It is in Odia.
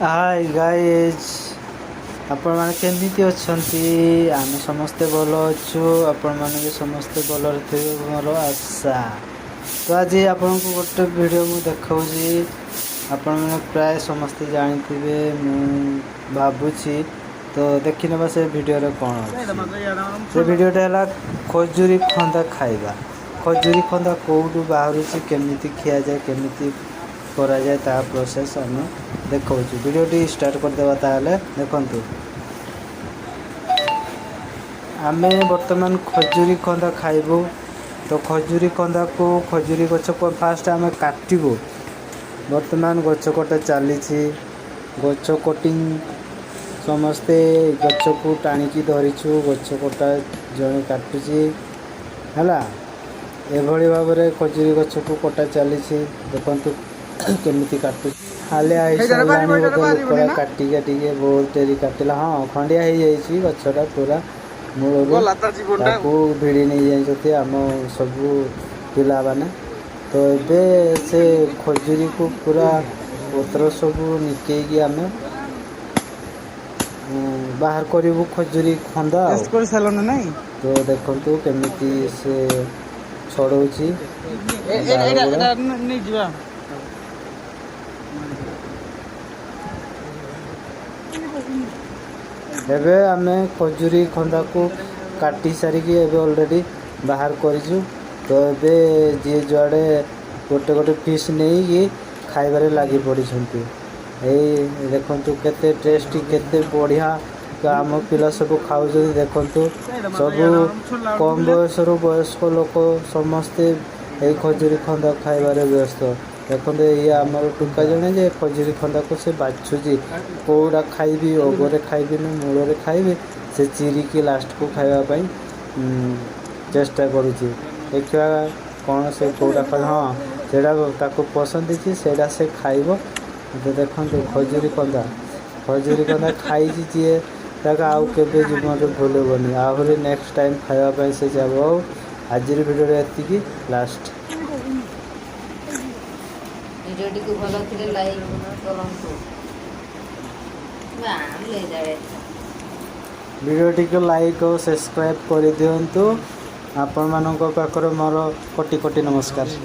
ହାଇ ଗାଇଜ୍, ଆପଣମାନେ କେମିତି ଅଛନ୍ତି? ଆମେ ସମସ୍ତେ ଭଲ ଅଛୁ। ଆପଣମାନେ ବି ସମସ୍ତେ ଭଲରେ ଥିବେ, ମୋର ଆଶା। ତ ଆଜି ଆପଣଙ୍କୁ ଗୋଟେ ଭିଡ଼ିଓ ମୁଁ ଦେଖାଉଛି। ଆପଣମାନେ ପ୍ରାୟ ସମସ୍ତେ ଜାଣିଥିବେ ମୁଁ ଭାବୁଛି। ତ ଦେଖିନେବା ସେ ଭିଡ଼ିଓରେ କ'ଣ ଅଛି। ସେ ଭିଡ଼ିଓଟା ହେଲା ଖଜୁରୀ ଖନ୍ଦା ଖାଇବା। ଖଜୁରୀ ଖନ୍ଦା କେଉଁଠୁ ବାହାରୁଛି, କେମିତି ଖିଆଯାଏ, କେମିତି କରାଯାଏ, ତାହା ପ୍ରୋସେସ୍ ଆମେ ଦେଖାଉଛୁ। ଭିଡ଼ିଓଟି ଷ୍ଟାର୍ଟ କରିଦେବା ତାହେଲେ। ଦେଖନ୍ତୁ, ଆମେ ବର୍ତ୍ତମାନ ଖଜୁରୀ ଖନ୍ଦା ଖାଇବୁ। ତ ଖଜୁରୀ ଖନ୍ଦାକୁ, ଖଜୁରୀ ଗଛକୁ ଫାଷ୍ଟ ଆମେ କାଟିବୁ। ବର୍ତ୍ତମାନ ଗଛ କଟା ଚାଲିଛି। ଗଛ କଟିଂ, ସମସ୍ତେ ଗଛକୁ ଟାଣିକି ଧରିଛୁ। ଗଛ କଟା ଜଣେ କାଟୁଛି। ହେଲା, ଏଭଳି ଭାବରେ ଖଜୁରୀ ଗଛକୁ କଟା ଚାଲିଛି। ଦେଖନ୍ତୁ କେମିତି କାଟୁଛି। ହାଲିଆ ହେଇସାରିଲାଣି ବୋଧେ ଲୋକଟା। କାଟି କାଟିକି ବହୁତ ଡେରି କାଟିଲା। ହଁ, ଖଣ୍ଡିଆ ହେଇଯାଇଛି ଗଛଟା ପୁରା ମୂଳରୁ। ଗଲା ତା ଜୀବନଟା। ତାକୁ ଭିଡ଼ି ନେଇଯାଇଛନ୍ତି ଆମ ସବୁ ପିଲାମାନେ। ତ ଏବେ ସେ ଖଜୁରୀକୁ ପୁରା ପତ୍ର ସବୁ ନିକେଇକି ଆମେ ବାହାର କରିବୁ ଖଜୁରୀ ଖନ୍ଦା ଆଉ। ଟେଷ୍ଟ କରି ସାରିଲଣି ନାଇଁ? ତ ଦେଖନ୍ତୁ କେମିତି ସେ ଛଡ଼ଉଛି ଡାଳ ଏଇଟା ଗୁଡ଼ା। ଏଇଟା ନେଇଯିବା। ଏବେ ଆମେ ଖଜୁରୀ ଖନ୍ଦାକୁ କାଟି ସାରିକି ଏବେ ଅଲରେଡ଼ି ବାହାର କରିଛୁ। ତ ଏବେ ଯିଏ ଯୁଆଡ଼େ ଗୋଟେ ଗୋଟେ ପିସ୍ ନେଇକି ଖାଇବାରେ ଲାଗି ପଡ଼ିଛନ୍ତି। ଏଇ ଦେଖନ୍ତୁ, କେତେ ଟେଷ୍ଟି, କେତେ ବଢ଼ିଆ ଆମ ପିଲା ସବୁ ଖାଉଛନ୍ତି। ଦେଖନ୍ତୁ, ସବୁ କମ୍ ବୟସରୁ ବୟସ୍କ ଲୋକ ସମସ୍ତେ ଏଇ ଖଜୁରୀ ଖନ୍ଦା ଖାଇବାରେ ବ୍ୟସ୍ତ। ଦେଖନ୍ତୁ, ଇଏ ଆମର ଟୋକା ଜଣେ ଯେ ଖଜୁରୀ ଖନ୍ଦାକୁ ସେ ବାଛୁଛି, କେଉଁଟା ଖାଇବି, ଅଗରେ ଖାଇବି ନା ମୂଳରେ ଖାଇବି। ସେ ଚିରିକି ଲାଷ୍ଟକୁ ଖାଇବା ପାଇଁ ଚେଷ୍ଟା କରୁଛି। ଦେଖିବା କ'ଣ ସେ କେଉଁଟା ଖାଇ, ହଁ, ସେଇଟା ତାକୁ ପସନ୍ଦ ହେଇଛି, ସେଇଟା ସେ ଖାଇବ। ତ ଦେଖନ୍ତୁ, ଖଜୁରୀ କନ୍ଦା, ଖଜୁରୀ କନ୍ଦା ଖାଇଛି ଯିଏ, ତାକୁ ଆଉ କେବେ ଜୀବନରେ ଭୁଲିବନି। ଆହୁରି ନେକ୍ସଟ ଟାଇମ୍ ଖାଇବା ପାଇଁ ସେ যাব। ଆଉ ଆଜିର ଭିଡ଼ିଓରେ ଏତିକି ଲାଷ୍ଟ। ଭିଡ଼ିଓଟିକୁ ଭଲ ଥିଲେ ଲାଇକ୍ କରନ୍ତୁ। ଯାଏ। ଭିଡ଼ିଓଟିକୁ ଲାଇକ୍ ଓ ସବସ୍କ୍ରାଇବ୍ କରିଦିଅନ୍ତୁ। ଆପଣମାନଙ୍କ ପାଖରେ ମୋର କୋଟି କୋଟି ନମସ୍କାର।